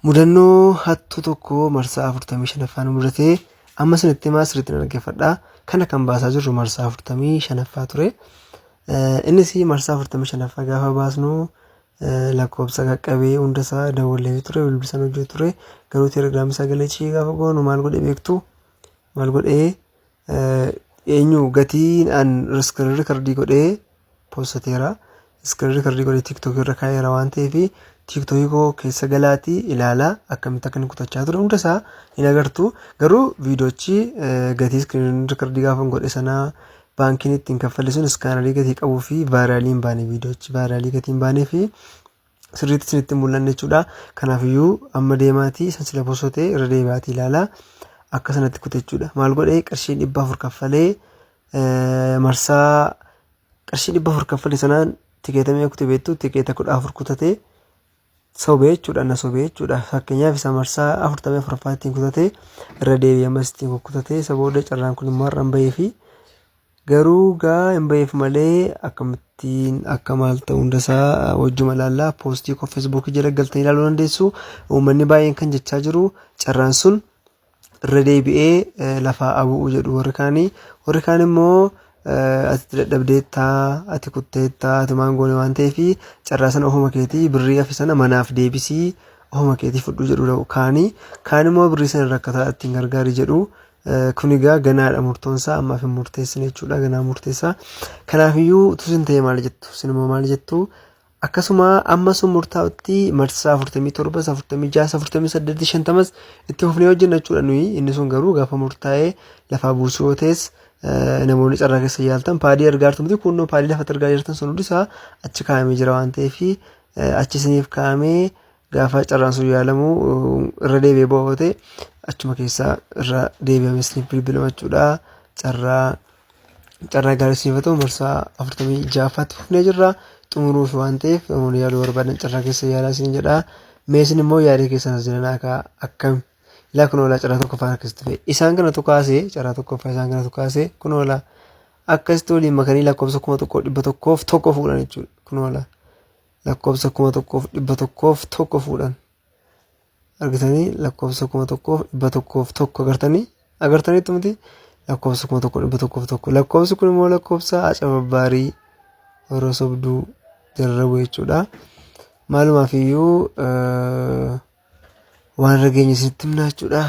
Mudannoo hattuu tokko marsaa 45ffaan mudate amma isinitti himaa, sirriitti na dhaggeeffadhaa. Kana kan baasaa jirru marsaa 45ffaa ture. Innis marsaa 45ffaa gaafa baasnu lakkoofsa qaqqabee hunda isaa dawwallee ture, bilbilisaan hojjetu ture. Garuu telegiraamii sagalee chii gaafa goonu maal godhe beektu? Maal godhee eenyu gatiin an iskiriin rikardii godhee postateera. Iskiriin rikardii godhee tiiktookii irra kaa'eera waan ta'eef, tiiktookii koo keessa galaatii ilaalaa, akkamitti akka inni kutachaa ture hunda isaa hin agartu. Garuu viidiyoochi gatii iskiriin rikardii gaafa godhe sanaa baankiin ittiin kaffalle sun iskaanarii gatii qabuu fi vaayiraalii hin baane, viidiyoochi vaayiraalii gatii hin baanee fi sirriitti isinitti hin mul'anne jechuudha. Kanaafiyyuu amma deemaatii san sila posotee irra deebi'aatii ilaalaa, akka sanatti kute jechuudha. Maal godhee? Qarshii 400 kaffalee, marsaa qarshii 400 kaffale sanaan tikeeta meeqa kute beektu? Tikeeta 14 kutatee sobee jechuudha, na sobee jechuudha. Fakkeenyaaf isa marsaa 44ffaa ittiin kutatee irra deebi'ee ammas ittiin kutatee, isa booda carraan kun immoo har'a hin bahee fi garuu gaa hin baheef malee akkamittiin akka maal ta'u hundasaa wajjuma ilaallaa. Poostii koo feesbuukii jala galtanii ilaaluu dandeessu. Uummanni baay'een kan jechaa jiru carraan sun irra deebi'ee lafaa abu'u jedhu warri kaanii. Warri kaan immoo ati dadhabdeettaa, ati kutteettaa, ati maan goone waan ta'eef carraa sana ofuma keetii birrii hafe sana manaaf deebisii ofuma keetii fudhu jedhu kaanii. Kaan immoo birrii sana rakkataa ittiin gargaari jedhu. Kun egaa ganaadha, murtoonsaa ammaaf hin murteessine jechuudha, ganaa murteessaa. Kanaafiyyuu utuu isin ta'e maal jettu? Isin immoo maal jettu? Akkasuma amma sun murtaa'utti marsaa 47, 46, 48, 50s itti fufnee hojjenna jechuudha nuyi. Inni sun garuu gaafa murtaa'ee lafaa buusuu yoo ta'es, namoonni carraa keessa yaaltan paadii argaa jirtu miti, kunnoo paadii lafatti argaa jirtan sun hundisaa achi kaa'amee jira waan ta'eef, achi isiniif kaa'amee gaafa carraan sun yaalamu irra deebi'ee bu'aa ta'e achuma keessaa irra deebi'amee isiniif bilbilama jechuudha. Carraa gaarii isiniif haa ta'u. Marsaa 46ffaatti fufnee jirra. Xumuruuf waan ta'eef namoonni yaaluu barbaadan carraa keessa yaalaa isin jedha. Mee isin immoo yaada keessan as jiran akka akkam ilaa kun oolaa carraa tokkoffaan akkasitti fe'e. Isaan kanatu kaasee, carraa tokkoffaa isaan kanatu kaasee, kun oolaa akkasitti waliin makanii lakkoofsa 1101 fuudhan jechuudha. Kun oolaa lakkoofsa 1101 fuudhan. Argitanii? Lakkoofsa 1101 agartanii, agartaniitu miti, lakkoofsa 1101. Lakkoofsi kun immoo lakkoofsa acababbaarii warra sobduu jarrabu jechuudha. Maalumaaf iyyuu waan irra geenye isinitti himna jechuudha.